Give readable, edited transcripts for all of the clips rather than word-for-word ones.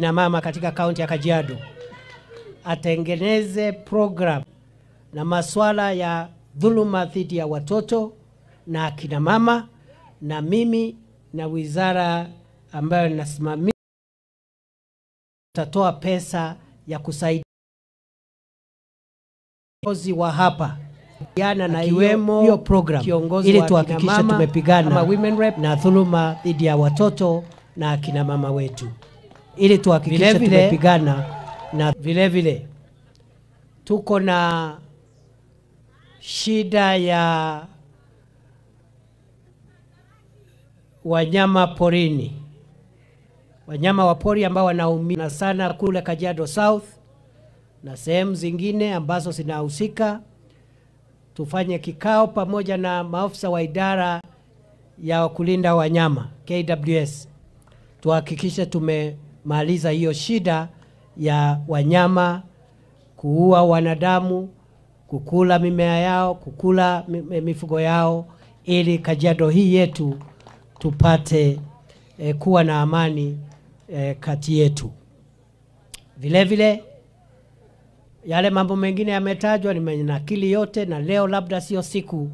Na mama katika kaunti ya Kajiado atengeneze program na masuala ya dhuluma dhidi ya watoto na akina mama, na mimi na wizara ambayo ninasimamia tutatoa pesa ya kusaidia viongozi wa hapa na iwemo hiyo program kiongozi ili wa tuhakikishe akina mama, tumepigana ama women rep na dhuluma dhidi ya watoto na akina mama wetu, ili tuhakikishe Vile vile- tumepigana na vile vile tuko na shida ya wanyama porini, wanyama wa pori ambao wanaumia sana kule Kajiado South na sehemu zingine ambazo zinahusika. Tufanye kikao pamoja na maafisa wa idara ya kulinda wanyama KWS, tuhakikishe tumemaliza hiyo shida ya wanyama kuua wanadamu, kukula mimea yao, kukula mifugo yao, ili Kajiado hii yetu tupate kuwa na amani kati yetu. Vile vile yale mambo mengine yametajwa, nimenakili yote, na leo labda sio siku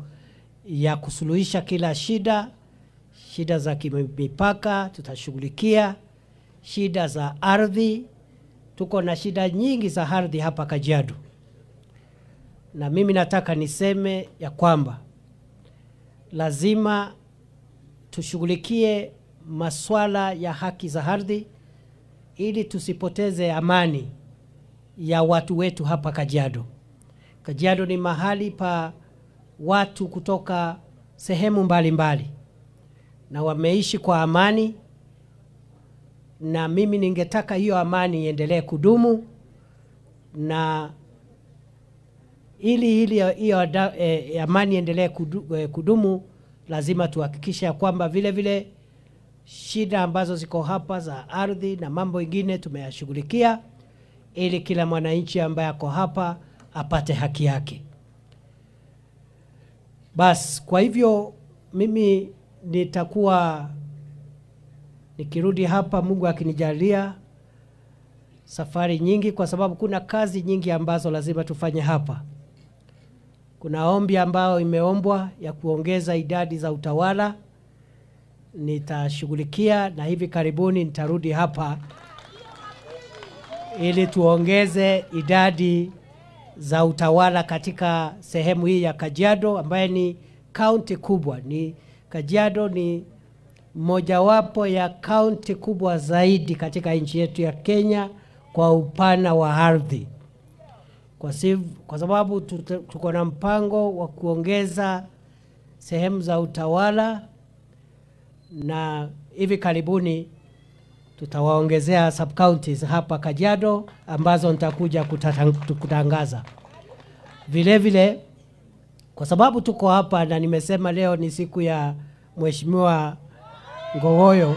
ya kusuluhisha kila shida. Shida za kimipaka tutashughulikia, shida za ardhi, tuko na shida nyingi za ardhi hapa Kajiado, na mimi nataka niseme ya kwamba lazima tushughulikie maswala ya haki za ardhi ili tusipoteze amani ya watu wetu hapa Kajiado. Kajiado ni mahali pa watu kutoka sehemu mbalimbali mbali, na wameishi kwa amani, na mimi ningetaka hiyo amani iendelee kudumu, na ili hiyo amani iendelee kudumu, lazima tuhakikishe ya kwamba vile vile shida ambazo ziko hapa za ardhi na mambo ingine tumeyashughulikia, ili kila mwananchi ambaye ako hapa apate haki yake. Bas, kwa hivyo mimi nitakuwa nikirudi hapa, Mungu akinijalia, safari nyingi, kwa sababu kuna kazi nyingi ambazo lazima tufanye hapa. Kuna ombi ambayo imeombwa ya kuongeza idadi za utawala, nitashughulikia, na hivi karibuni nitarudi hapa ili tuongeze idadi za utawala katika sehemu hii ya Kajiado ambaye ni kaunti kubwa. Ni Kajiado ni mojawapo ya kaunti kubwa zaidi katika nchi yetu ya Kenya kwa upana wa ardhi. Kwa sababu tuko na mpango wa kuongeza sehemu za utawala, na hivi karibuni tutawaongezea sub counties hapa Kajiado ambazo nitakuja kutangaza. Vile vile kwa sababu tuko hapa na nimesema leo ni siku ya Mheshimiwa Ngogoyo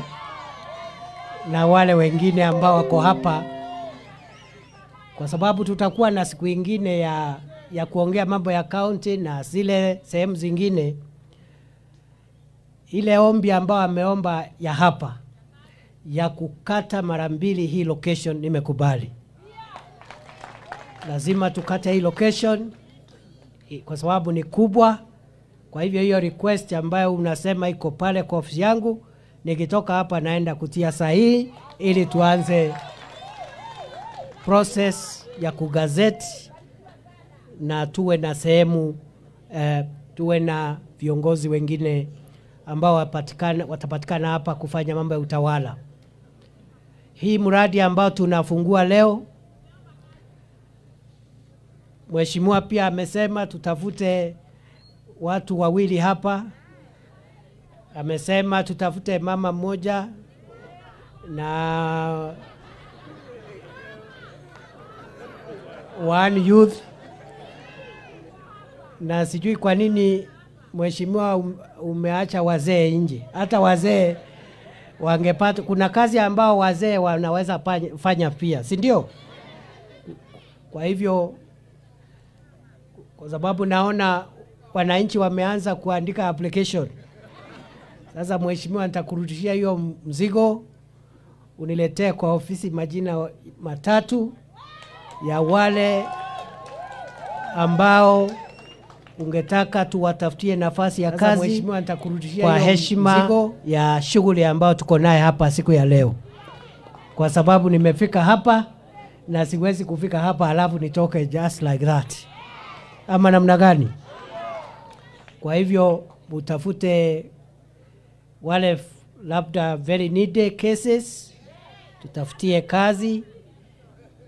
na wale wengine ambao wako hapa, kwa sababu tutakuwa na siku ingine ya kuongea mambo ya county na zile sehemu zingine, ile ombi ambao ameomba ya hapa ya kukata mara mbili hii location nimekubali. Lazima tukate hii location kwa sababu ni kubwa. Kwa hivyo hiyo request ambayo unasema iko pale kwa ofisi yangu, nikitoka hapa naenda kutia sahihi ili tuanze process ya kugazeti na tuwe na sehemu tuwe na viongozi wengine ambao watapatikana hapa kufanya mambo ya utawala. Hii mradi ambao tunafungua leo, Mheshimiwa pia amesema tutafute watu wawili hapa. Amesema tutafute mama mmoja na one youth, na sijui kwa nini Mheshimiwa umeacha wazee nje. Hata wazee wangepata, kuna kazi ambao wazee wanaweza fanya pia, si ndio? Kwa hivyo, kwa sababu naona wananchi wameanza kuandika application. Sasa Mheshimiwa, nitakurudishia hiyo mzigo. uniletee kwa ofisi majina 3 ya wale ambao ungetaka tuwatafutie nafasi ya Sasa kazi. Mheshimiwa, nitakurudishia kwa hiyo heshima mzigo. ya shughuli ambayo tuko naye hapa siku ya leo, kwa sababu nimefika hapa na siwezi kufika hapa halafu nitoke just like that, ama namna gani? Kwa hivyo utafute wale labda very needy cases, tutafutie kazi,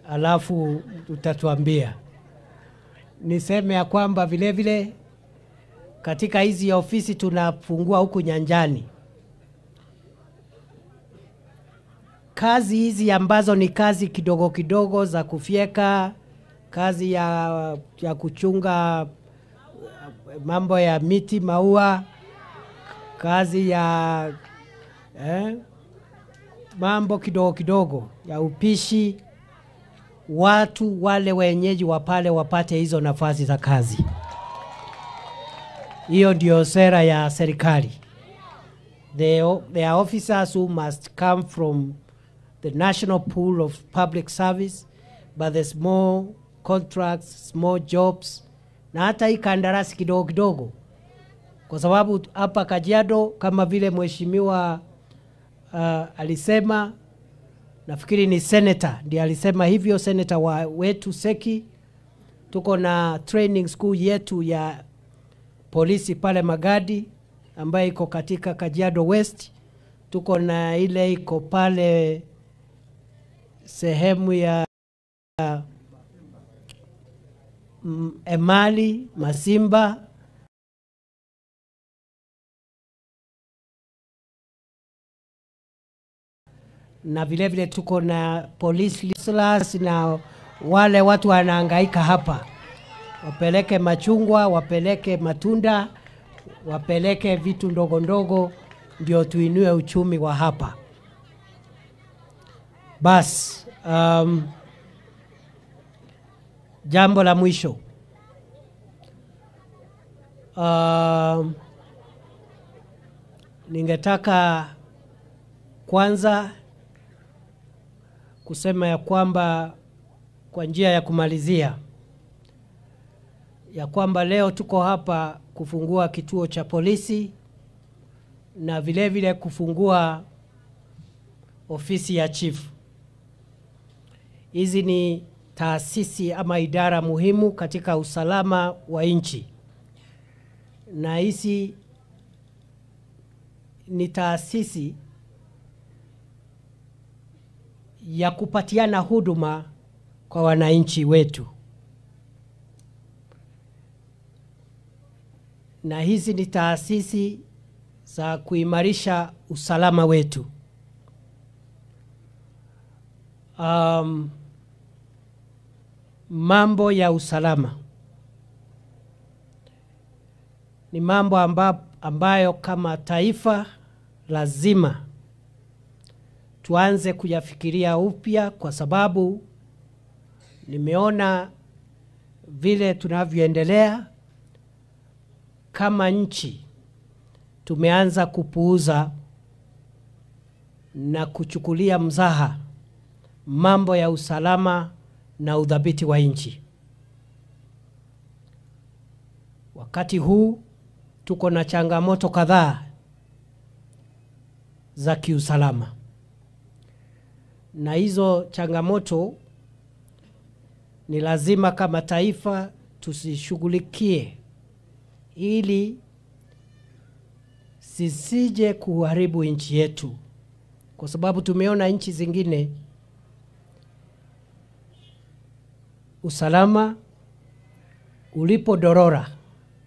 alafu utatuambia. Niseme ya kwamba vile vile katika hizi ofisi tunafungua huku nyanjani, kazi hizi ambazo ni kazi kidogo kidogo za kufyeka, kazi ya kuchunga mambo ya miti, maua, kazi ya mambo kidogo kidogo ya upishi, watu wale wenyeji wa pale wapate hizo nafasi za kazi. Hiyo ndio sera ya serikali. There are officers who must come from the national pool of public service, but the small contracts, small jobs, na hata hii kandarasi kidogo kidogo. Kwa sababu hapa Kajiado kama vile mheshimiwa alisema, nafikiri ni senator ndiye alisema hivyo, senator wetu Seki, tuko na training school yetu ya polisi pale Magadi ambayo iko katika Kajiado West. Tuko na ile iko pale sehemu ya Emali, Masimba. Na vile vile tuko na police class na wale watu wanahangaika hapa, wapeleke machungwa, wapeleke matunda, wapeleke vitu ndogo ndogo, ndio tuinue uchumi wa hapa. Bas, jambo la mwisho, ningetaka kwanza kusema ya kwamba kwa njia ya kumalizia ya kwamba leo tuko hapa kufungua kituo cha polisi na vile vile kufungua ofisi ya chief. Hizi ni taasisi ama idara muhimu katika usalama wa nchi, na hizi ni taasisi ya kupatiana huduma kwa wananchi wetu, na hizi ni taasisi za kuimarisha usalama wetu. Mambo ya usalama ni mambo ambayo kama taifa lazima tuanze kuyafikiria upya, kwa sababu nimeona vile tunavyoendelea kama nchi, tumeanza kupuuza na kuchukulia mzaha mambo ya usalama na udhabiti wa nchi. Wakati huu tuko na changamoto kadhaa za kiusalama, na hizo changamoto ni lazima kama taifa tusishughulikie ili sisije kuharibu nchi yetu, kwa sababu tumeona nchi zingine usalama ulipodorora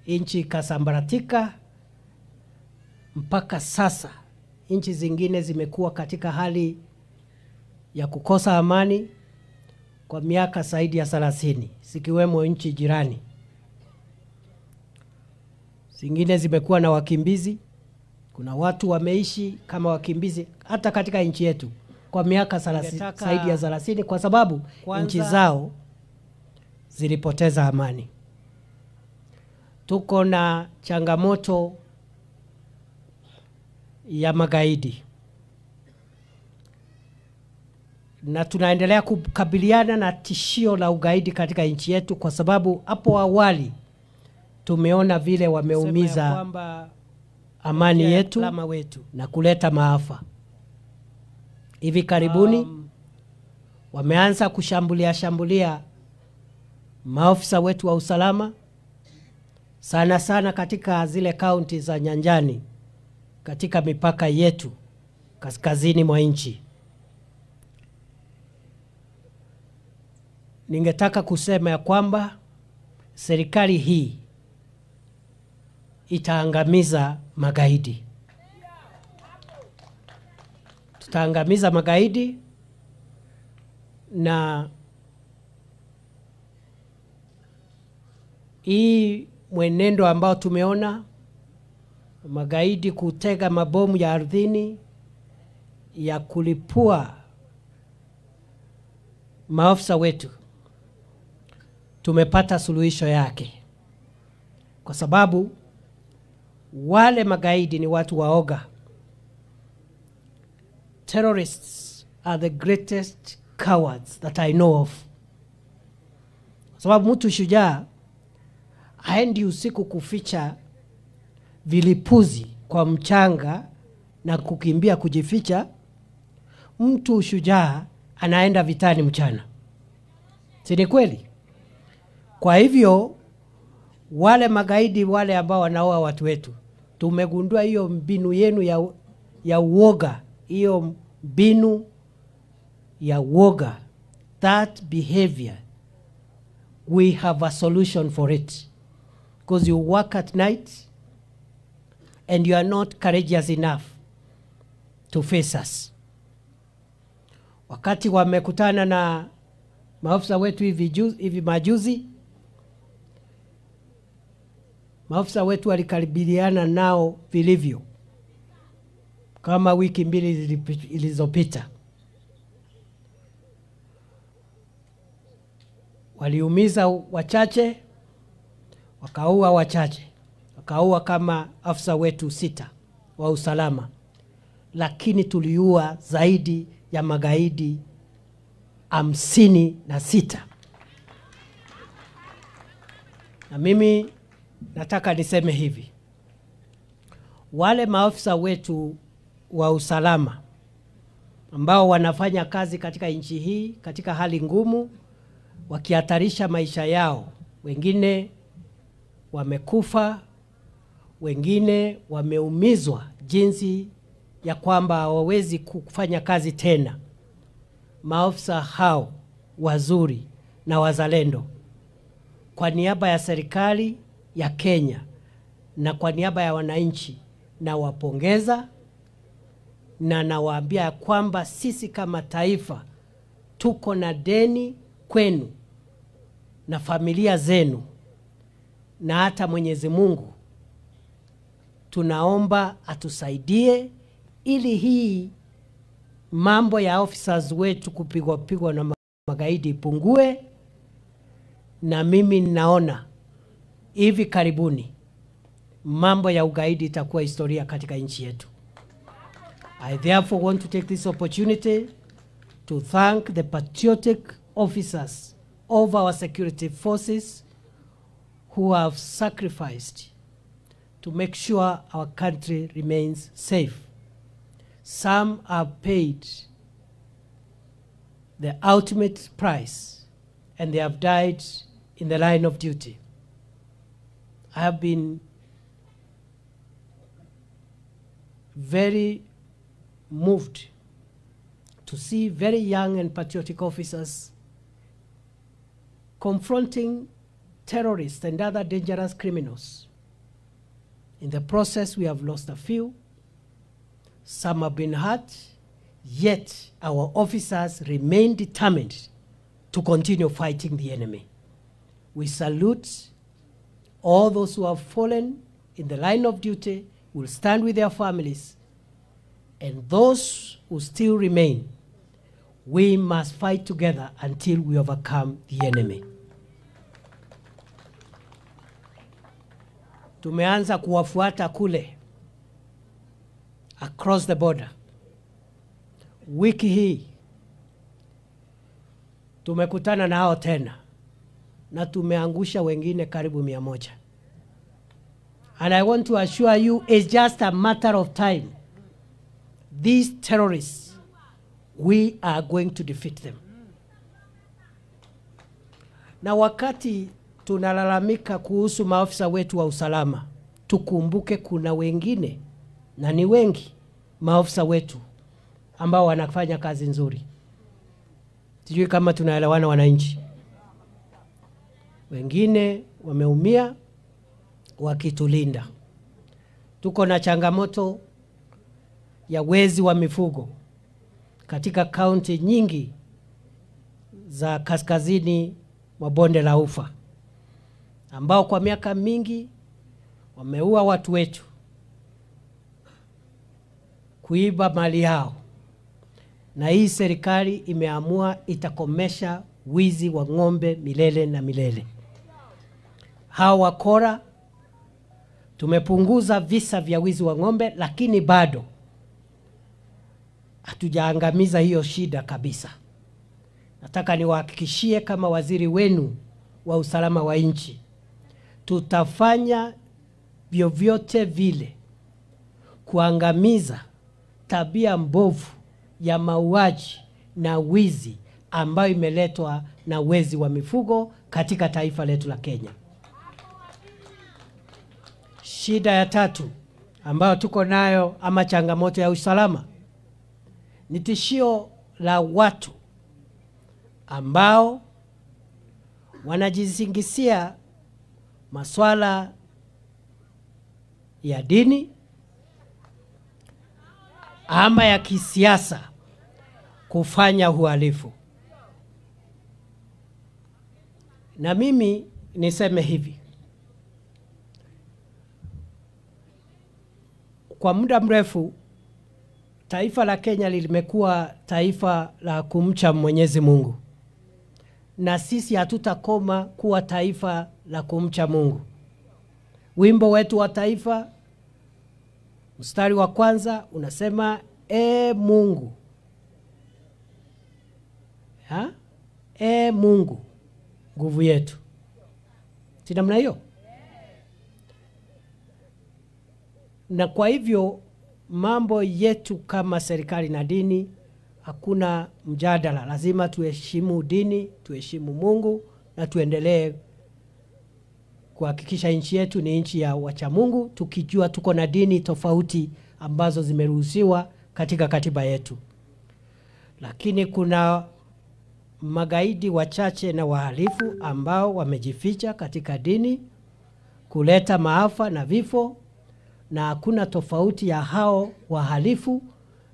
nchi ikasambaratika. Mpaka sasa nchi zingine zimekuwa katika hali ya kukosa amani kwa miaka zaidi ya 30, zikiwemo nchi jirani. Zingine zimekuwa na wakimbizi. Kuna watu wameishi kama wakimbizi hata katika nchi yetu kwa miaka zaidi ya 30, kwa sababu nchi zao zilipoteza amani. Tuko na changamoto ya magaidi. Na tunaendelea kukabiliana na tishio la ugaidi katika nchi yetu, kwa sababu hapo awali tumeona vile wameumiza amani yetu na kuleta maafa. Hivi karibuni wameanza kushambulia maofisa wetu wa usalama, sana sana katika zile kaunti za nyanjani katika mipaka yetu kaskazini mwa nchi. Ningetaka kusema ya kwamba serikali hii itaangamiza magaidi. Tutaangamiza magaidi, na hii mwenendo ambao tumeona magaidi kutega mabomu ya ardhini ya kulipua maafisa wetu, tumepata suluhisho yake, kwa sababu wale magaidi ni watu waoga. Terrorists are the greatest cowards that I know of. Kwa sababu mtu shujaa haendi usiku kuficha vilipuzi kwa mchanga na kukimbia kujificha. Mtu shujaa anaenda vitani mchana. Si ni kweli? Kwa hivyo wale magaidi wale ambao wanaoa watu wetu, tumegundua hiyo mbinu yenu ya uoga, hiyo mbinu ya uoga, that behavior, we have a solution for it. Because you work at night and you are not courageous enough to face us. Wakati wamekutana na maafisa wetu hivi majuzi, maafisa wetu walikaribiana nao vilivyo kama wiki mbili zilizopita. Waliumiza wachache, wakaua wachache, wakaua kama afisa wetu 6 wa usalama, lakini tuliua zaidi ya magaidi 56. Na mimi nataka niseme hivi, wale maafisa wetu wa usalama ambao wanafanya kazi katika nchi hii katika hali ngumu, wakihatarisha maisha yao, wengine wamekufa, wengine wameumizwa jinsi ya kwamba hawawezi kufanya kazi tena. Maafisa hao wazuri na wazalendo, kwa niaba ya serikali ya Kenya na kwa niaba ya wananchi, na wapongeza na nawaambia kwamba sisi kama taifa tuko na deni kwenu na familia zenu na hata Mwenyezi Mungu. Tunaomba atusaidie ili hii mambo ya officers wetu kupigwa na magaidi ipungue. Na mimi naona hivi karibuni mambo ya ugaidi itakuwa historia katika nchi yetu. I therefore want to take this opportunity to thank the patriotic officers of our security forces who have sacrificed to make sure our country remains safe. Some have paid the ultimate price and they have died in the line of duty. I have been very moved to see very young and patriotic officers confronting terrorists and other dangerous criminals. In the process, we have lost a few. Some have been hurt, yet our officers remain determined to continue fighting the enemy. We salute all those who have fallen in the line of duty, will stand with their families, and those who still remain, we must fight together until we overcome the enemy. Tumeanza kuwafuata kule across the border. Wiki hii Tumekutana na hao tena na tumeangusha wengine karibu 100. And I want to assure you, it's just a matter of time. These terrorists, we are going to defeat them. Na wakati tunalalamika kuhusu maafisa wetu wa usalama, tukumbuke kuna wengine, na ni wengi, maafisa wetu ambao wanafanya kazi nzuri. Sijui kama tunaelewana wananchi. Wengine wameumia wakitulinda. Tuko na changamoto ya wezi wa mifugo katika kaunti nyingi za kaskazini mwa bonde la Ufa, ambao kwa miaka mingi wameua watu wetu, kuiba mali yao. Na hii serikali imeamua itakomesha wizi wa ng'ombe milele na milele. Hawa wakora, tumepunguza visa vya wizi wa ng'ombe, lakini bado hatujaangamiza hiyo shida kabisa. Nataka niwahakikishie kama waziri wenu wa usalama wa nchi, tutafanya vyovyote vile kuangamiza tabia mbovu ya mauaji na wizi ambayo imeletwa na wezi wa mifugo katika taifa letu la Kenya. Shida ya tatu ambayo tuko nayo, ama changamoto ya usalama, ni tishio la watu ambao wanajisingizia masuala ya dini ama ya kisiasa kufanya uhalifu. Na mimi niseme hivi, kwa muda mrefu taifa la Kenya limekuwa taifa la kumcha Mwenyezi Mungu, na sisi hatutakoma kuwa taifa la kumcha Mungu. Wimbo wetu wa taifa mstari wa kwanza unasema, E Mungu, ha? E Mungu nguvu yetu. Si namna hiyo? Na kwa hivyo mambo yetu kama serikali na dini hakuna mjadala. Lazima tuheshimu dini, tuheshimu Mungu, na tuendelee kuhakikisha nchi yetu ni nchi ya wacha Mungu, tukijua tuko na dini tofauti ambazo zimeruhusiwa katika katiba yetu. Lakini kuna magaidi wachache na wahalifu ambao wamejificha katika dini kuleta maafa na vifo, na hakuna tofauti ya hao wahalifu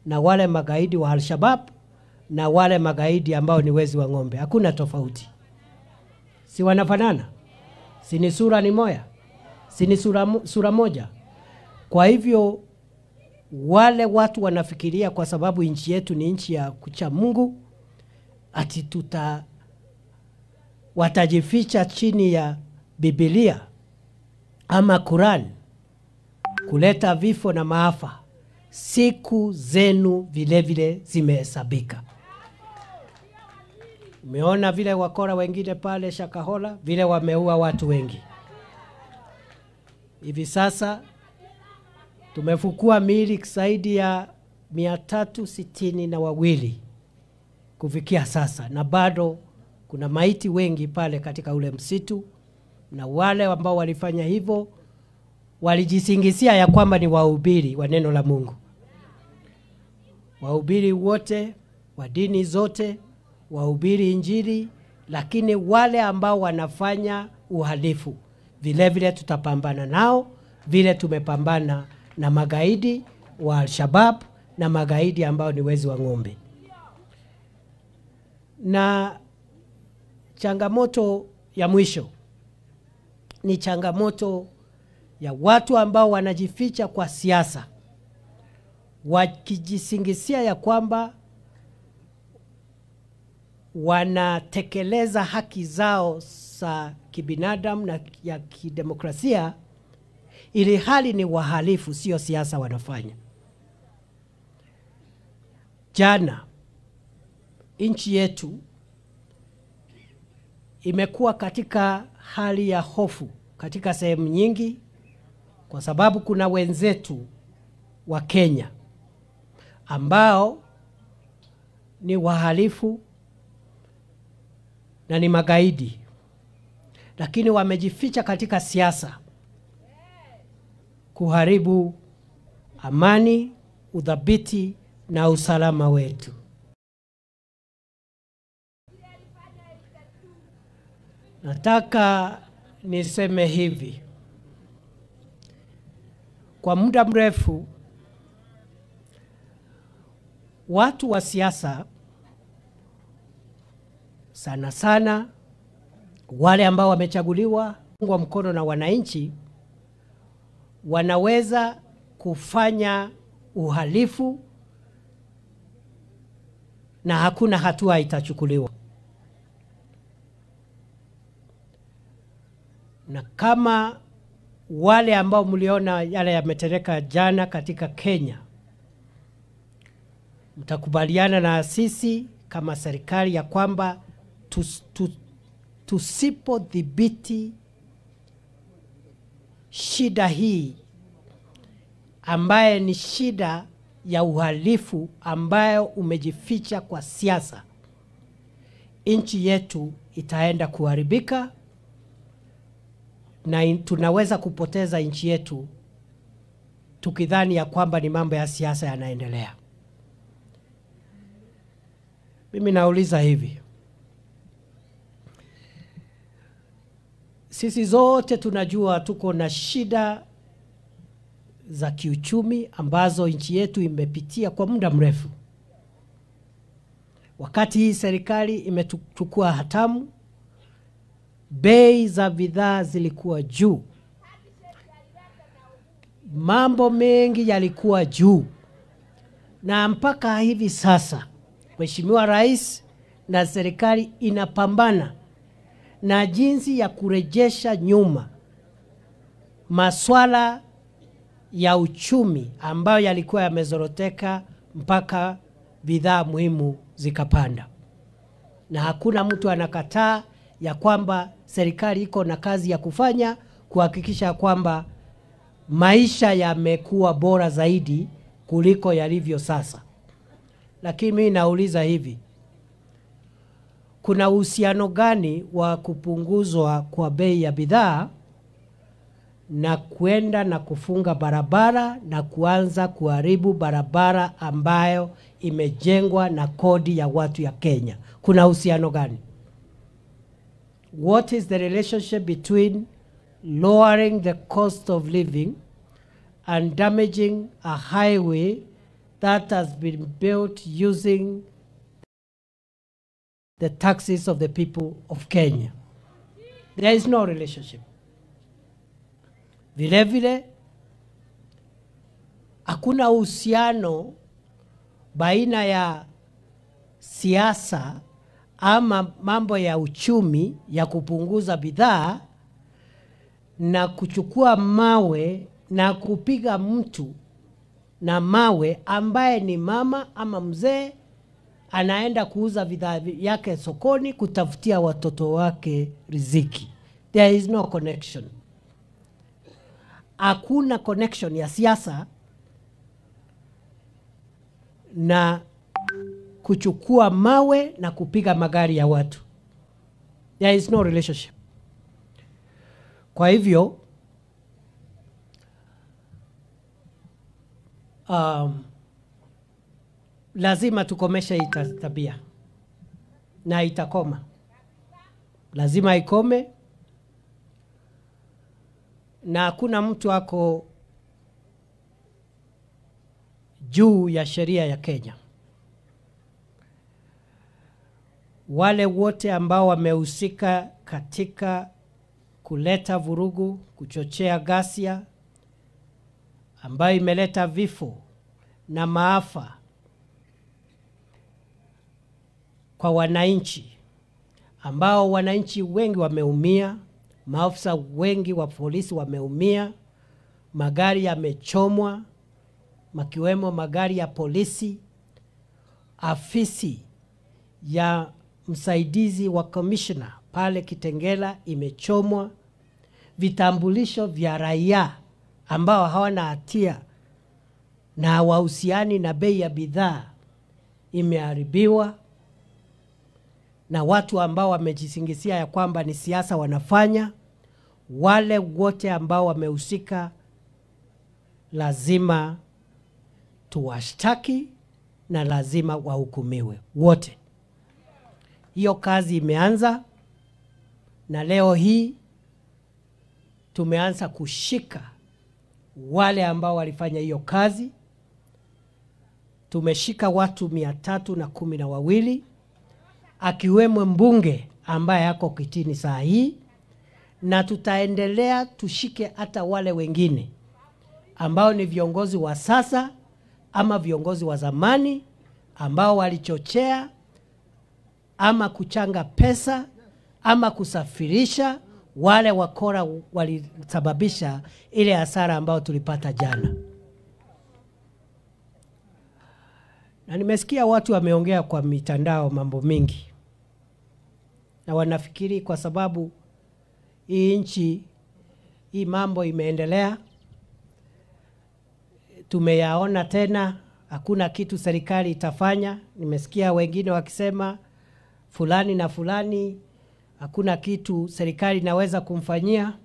na wale magaidi wa Al-Shabaab na wale magaidi ambao ni wezi wa ng'ombe. Hakuna tofauti. Si wanafanana? Si ni sura ni moja? Si ni sura moja? Kwa hivyo wale watu wanafikiria kwa sababu nchi yetu ni nchi ya kucha Mungu, ati watajificha chini ya Biblia ama Quran kuleta vifo na maafa. Siku zenu vile vile zimehesabika. Umeona vile wakora wengine pale Shakahola vile wameua watu wengi. Hivi sasa tumefukua miili zaidi ya 362 kufikia sasa, na bado kuna maiti wengi pale katika ule msitu, na wale ambao walifanya hivyo walijisingizia ya kwamba ni wahubiri wa neno la Mungu. Wahubiri wote wa dini zote wahubiri Injili, lakini wale ambao wanafanya uhalifu vile vile tutapambana nao, vile tumepambana na magaidi wa Al-Shabaab na magaidi ambao ni wezi wa ng'ombe. Na changamoto ya mwisho ni changamoto ya watu ambao wanajificha kwa siasa, wakijisingizia ya kwamba wanatekeleza haki zao za kibinadamu na ya kidemokrasia, ili hali ni wahalifu, sio siasa wanafanya. Jana nchi yetu imekuwa katika hali ya hofu katika sehemu nyingi, kwa sababu kuna wenzetu wa Kenya ambao ni wahalifu na ni magaidi, lakini wamejificha katika siasa kuharibu amani, udhabiti na usalama wetu. Nataka niseme hivi, kwa muda mrefu watu wa siasa, sana sana wale ambao wamechaguliwa kwa mkono na wananchi, wanaweza kufanya uhalifu na hakuna hatua itachukuliwa. Na kama wale ambao mliona yale yametereka jana katika Kenya, mtakubaliana na sisi kama serikali ya kwamba tusipodhibiti shida hii ambaye ni shida ya uhalifu ambayo umejificha kwa siasa, nchi yetu itaenda kuharibika na tunaweza kupoteza nchi yetu tukidhani ya kwamba ni mambo ya siasa yanaendelea. Mimi nauliza hivi, sisi zote tunajua tuko na shida za kiuchumi ambazo nchi yetu imepitia kwa muda mrefu. Wakati hii serikali imechukua hatamu, bei za bidhaa zilikuwa juu, mambo mengi yalikuwa juu, na mpaka hivi sasa Mheshimiwa Rais na serikali inapambana na jinsi ya kurejesha nyuma maswala ya uchumi ambayo yalikuwa yamezoroteka mpaka bidhaa muhimu zikapanda. Na hakuna mtu anakataa ya kwamba serikali iko na kazi ya kufanya kuhakikisha kwamba maisha yamekuwa bora zaidi kuliko yalivyo sasa. Lakini mimi nauliza hivi, kuna uhusiano gani wa kupunguzwa kwa bei ya bidhaa na kwenda na kufunga barabara na kuanza kuharibu barabara ambayo imejengwa na kodi ya watu ya Kenya? Kuna uhusiano gani? What is the relationship between lowering the cost of living and damaging a highway that has been built using the taxes of the people of Kenya? There is no relationship. Vile vile, hakuna uhusiano baina ya siasa ama mambo ya uchumi ya kupunguza bidhaa na kuchukua mawe na kupiga mtu na mawe ambaye ni mama ama mzee anaenda kuuza bidhaa yake sokoni kutafutia watoto wake riziki. There is no connection. Hakuna connection ya siasa na kuchukua mawe na kupiga magari ya watu. There is no relationship. Kwa hivyo, lazima tukomeshe hii tabia, na itakoma. Lazima ikome, na hakuna mtu ako juu ya sheria ya Kenya. Wale wote ambao wamehusika katika kuleta vurugu, kuchochea ghasia ambayo imeleta vifo na maafa kwa wananchi, ambao wananchi wengi wameumia, maafisa wengi wa polisi wameumia, magari yamechomwa, makiwemo magari ya polisi, afisi ya msaidizi wa commissioner pale Kitengela imechomwa, vitambulisho vya raia ambao hawana hatia na hawahusiani na bei ya bidhaa imeharibiwa, na watu ambao wamejisingizia ya kwamba ni siasa wanafanya. Wale wote ambao wamehusika lazima tuwashtaki na lazima wahukumiwe wote. Hiyo kazi imeanza, na leo hii tumeanza kushika wale ambao walifanya hiyo kazi. Tumeshika watu 312, akiwemo mbunge ambaye ako kitini saa hii, na tutaendelea tushike hata wale wengine ambao ni viongozi wa sasa ama viongozi wa zamani ambao walichochea ama kuchanga pesa ama kusafirisha wale wakora walisababisha ile hasara ambayo tulipata jana. Na nimesikia watu wameongea kwa mitandao mambo mingi, na wanafikiri kwa sababu hii nchi, hii mambo imeendelea, tumeyaona tena, hakuna kitu serikali itafanya. Nimesikia wengine wakisema fulani na fulani hakuna kitu serikali inaweza kumfanyia.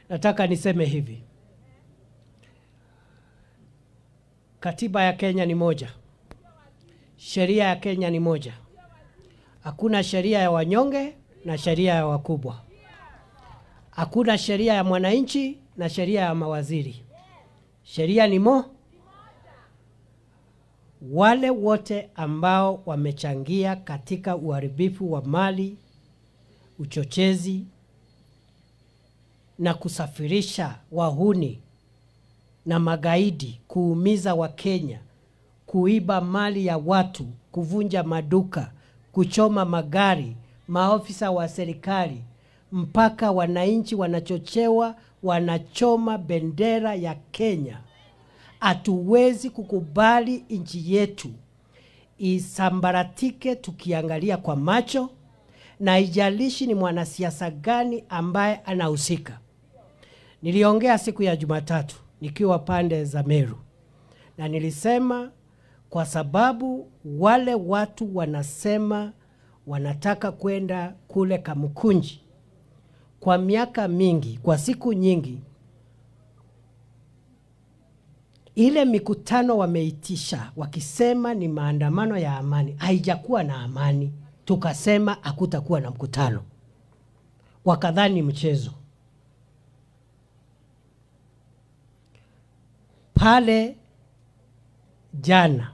Nataka niseme hivi. Katiba ya Kenya ni moja. Sheria ya Kenya ni moja. Hakuna sheria ya wanyonge na sheria ya wakubwa. Hakuna sheria ya mwananchi na sheria ya mawaziri. Sheria ni mo. Wale wote ambao wamechangia katika uharibifu wa mali, uchochezi na kusafirisha wahuni na magaidi kuumiza wa Kenya, kuiba mali ya watu, kuvunja maduka, kuchoma magari, maofisa wa serikali, mpaka wananchi wanachochewa, wanachoma bendera ya Kenya. Hatuwezi kukubali nchi yetu isambaratike tukiangalia kwa macho, na haijalishi ni mwanasiasa gani ambaye anahusika. Niliongea siku ya Jumatatu nikiwa pande za Meru, na nilisema kwa sababu wale watu wanasema wanataka kwenda kule Kamukunji kwa miaka mingi, kwa siku nyingi, ile mikutano wameitisha wakisema ni maandamano ya amani, haijakuwa na amani. Tukasema hakutakuwa na mkutano, wakadhani mchezo. Pale jana,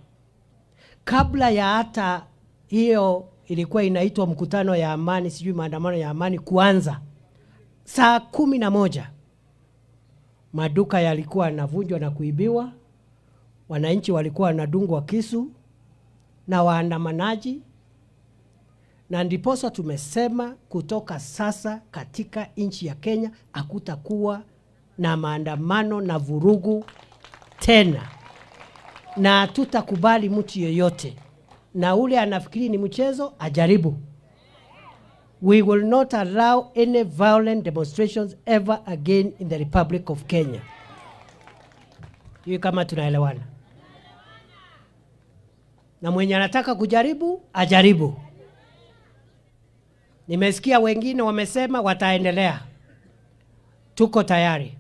kabla ya hata hiyo ilikuwa inaitwa mkutano ya amani, sijui maandamano ya amani kuanza, saa 11 maduka yalikuwa yanavunjwa na kuibiwa, wananchi walikuwa wanadungwa kisu na waandamanaji. Na ndiposa tumesema kutoka sasa katika nchi ya Kenya hakutakuwa na maandamano na vurugu tena, na hatutakubali mtu yeyote, na ule anafikiri ni mchezo ajaribu. We will not allow any violent demonstrations ever again in the Republic of Kenya. Hiyo kama tunaelewana. Na mwenye anataka kujaribu, ajaribu. Nimesikia wengine wamesema wataendelea. Tuko tayari.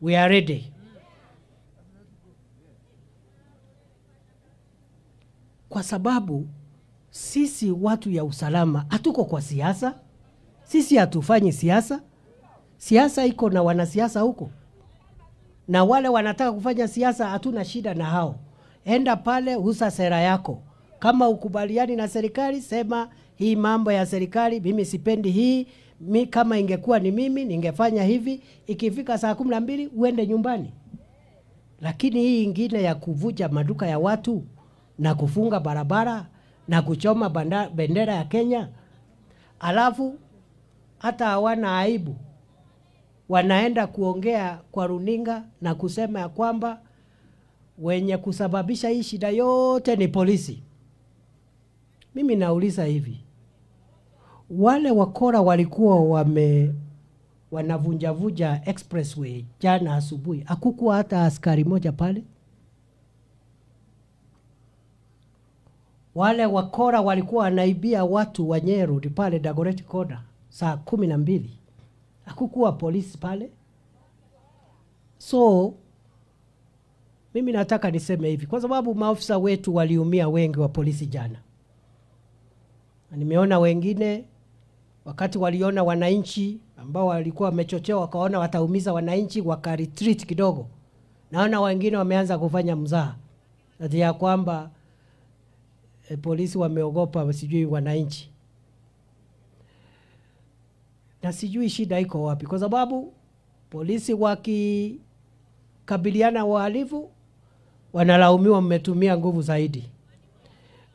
We are ready. Kwa sababu sisi watu ya usalama hatuko kwa siasa. Sisi hatufanyi siasa. Siasa iko na wanasiasa huko. Na wale wanataka kufanya siasa hatuna shida na hao. Enda pale uza sera yako. Kama ukubaliani na serikali, sema hii mambo ya serikali mimi sipendi hii, mi kama ingekuwa ni mimi ningefanya hivi. Ikifika saa 12 uende nyumbani. Lakini hii ingine ya kuvuja maduka ya watu na kufunga barabara na kuchoma bendera ya Kenya, alafu hata hawana aibu, wanaenda kuongea kwa runinga na kusema ya kwamba wenye kusababisha hii shida yote ni polisi. Mimi nauliza hivi, wale wakora walikuwa wanavunjavuja expressway jana asubuhi, hakukuwa hata askari moja pale? Wale wakora walikuwa wanaibia watu wa Nyeri pale Dagoretti Corner saa 12, hakukuwa polisi pale? So mimi nataka niseme hivi, kwa sababu maafisa wetu waliumia wengi wa polisi jana. Na nimeona wengine wakati waliona wananchi ambao walikuwa wamechochewa wakaona wataumiza wananchi waka retreat kidogo. Naona wengine wameanza kufanya mzaha ati ya kwamba polisi wameogopa sijui wananchi. Na sijui shida iko wapi, kwa sababu polisi wakikabiliana wahalifu wanalaumiwa mmetumia nguvu zaidi.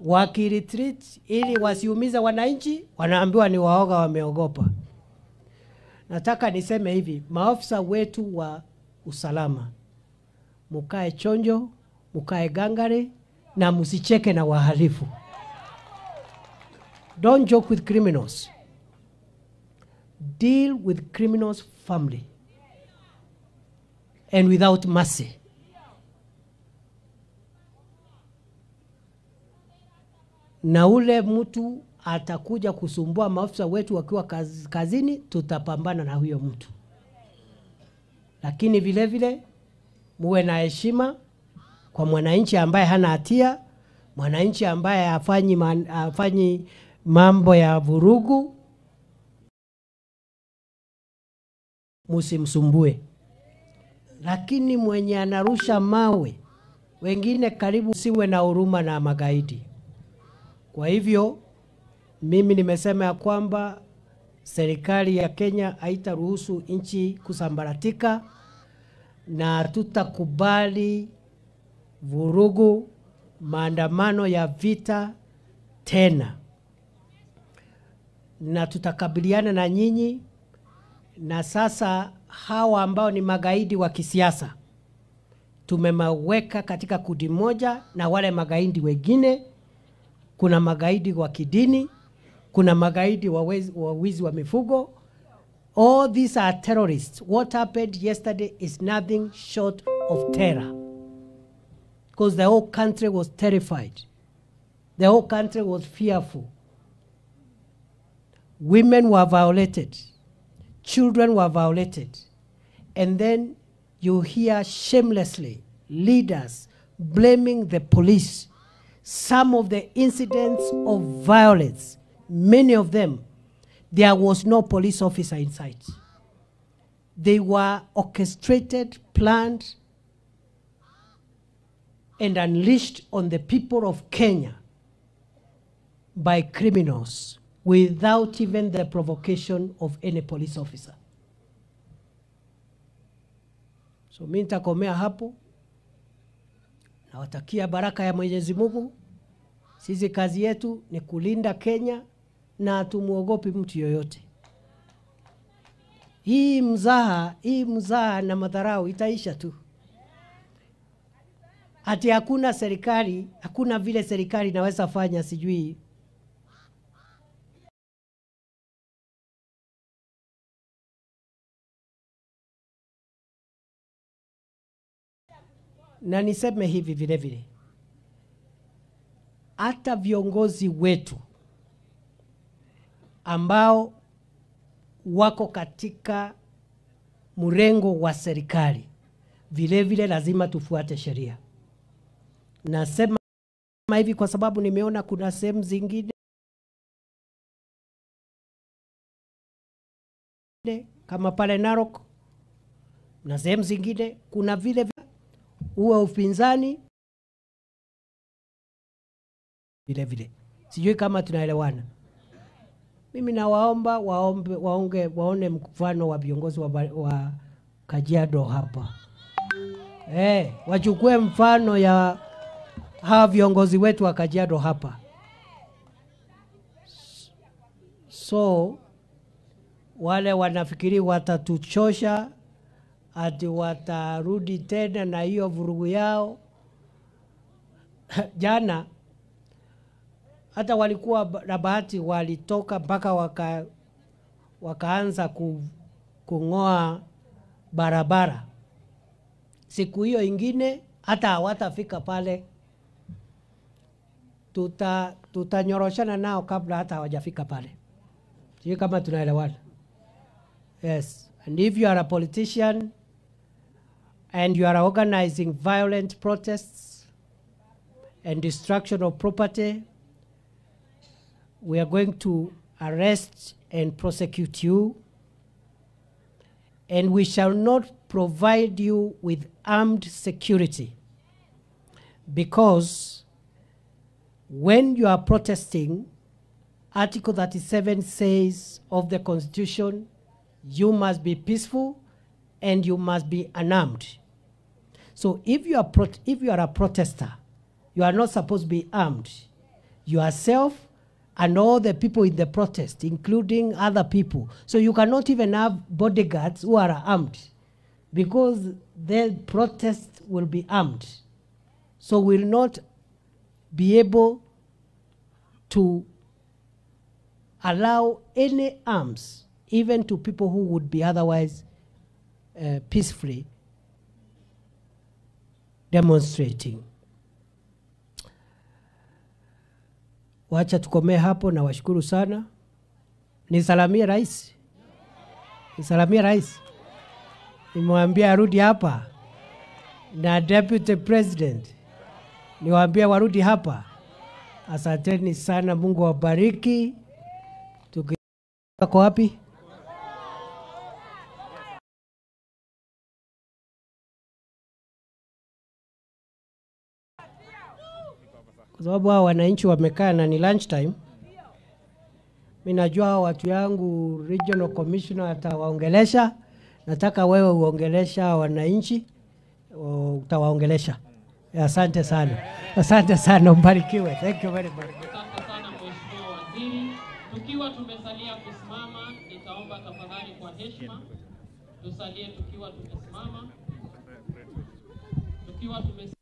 Wakiretreat ili wasiumize wananchi wanaambiwa ni waoga, wameogopa. Nataka niseme hivi, maafisa wetu wa usalama, mukae chonjo, mukae gangare na msicheke na wahalifu. Don't joke with criminals. Deal with criminals firmly and without mercy. Na ule mtu atakuja kusumbua maafisa wetu wakiwa kazini, tutapambana na huyo mtu. Lakini vile vile muwe na heshima kwa mwananchi ambaye hana hatia, mwananchi ambaye hafanyi mambo ya vurugu, msimsumbue. Lakini mwenye anarusha mawe, wengine karibu siwe na huruma na magaidi. Kwa hivyo mimi nimesema ya kwamba serikali ya Kenya haitaruhusu nchi kusambaratika na tutakubali vurugu, maandamano ya vita tena. Na tutakabiliana na nyinyi. Na sasa hawa ambao ni magaidi wa kisiasa tumemaweka katika kundi moja na wale magaidi wengine. Kuna magaidi wa kidini, kuna magaidi wa wizi wa mifugo. All these are terrorists. What happened yesterday is nothing short of terror. Because the whole country was terrified. The whole country was fearful. Women were violated. Children were violated. And then you hear shamelessly leaders blaming the police. Some of the incidents of violence, many of them, there was no police officer in sight. They were orchestrated, planned, and unleashed on the people of Kenya by criminals without even the provocation of any police officer. So mimi nitakomea hapo. Nawatakia baraka ya Mwenyezi Mungu. Sisi kazi yetu ni kulinda Kenya na hatumuogopi mtu yoyote. Hii mzaha na madharau itaisha tu. Ati hakuna serikali, hakuna vile serikali inaweza fanya sijui. Na niseme hivi vile vile, hata viongozi wetu ambao wako katika mrengo wa serikali, vile vile lazima tufuate sheria. Nasema hivi kwa sababu nimeona kuna sehemu zingine kama pale Narok na sehemu zingine kuna vile uwe upinzani vile vile. Sijui kama tunaelewana. Mimi nawaomba waone mfano wa viongozi wa Kajiado hapa. Wachukue mfano ya hawa viongozi wetu wa Kajiado hapa. So wale wanafikiri watatuchosha ati watarudi tena na hiyo vurugu yao. Jana Hata walikuwa na bahati, walitoka mpaka wakaanza kung'oa barabara. Siku hiyo ingine hata hawatafika pale. Tutanyoroshana nao kabla hata hawajafika pale. Sijui kama tunaelewana. Yes. And if you are a politician and you are organizing violent protests and destruction of property, we are going to arrest and prosecute you, and we shall not provide you with armed security, because when you are protesting, Article 37 says of the Constitution, you must be peaceful and you must be unarmed. So if you are a protester, you are not supposed to be armed. Yourself and all the people in the protest, including other people. So you cannot even have bodyguards who are armed, because their protest will be armed. So we'll not be able to allow any arms, even to people who would be otherwise peacefully demonstrating. Wacha tukomee hapo na washukuru sana. Nisalamie rais. Nisalamie rais. Nimwambie arudi hapa. Na deputy president. Niwaambie warudi hapa. Asanteni sana, Mungu awabariki. Tuko wapi? Kwa sababu hao wananchi wamekaa na ni lunch time. Mimi najua watu yangu regional commissioner atawaongelesha. Nataka wewe uongelesha wananchi, utawaongelesha. Asante sana. Asante sana, mbarikiwe. Thank you very much. Asante sana Mheshimiwa Waziri. Tukiwa tumesalia kusimama, nitaomba tafadhali kwa heshima tusalie tukiwa tumesimama. Tukiwa tumesimama.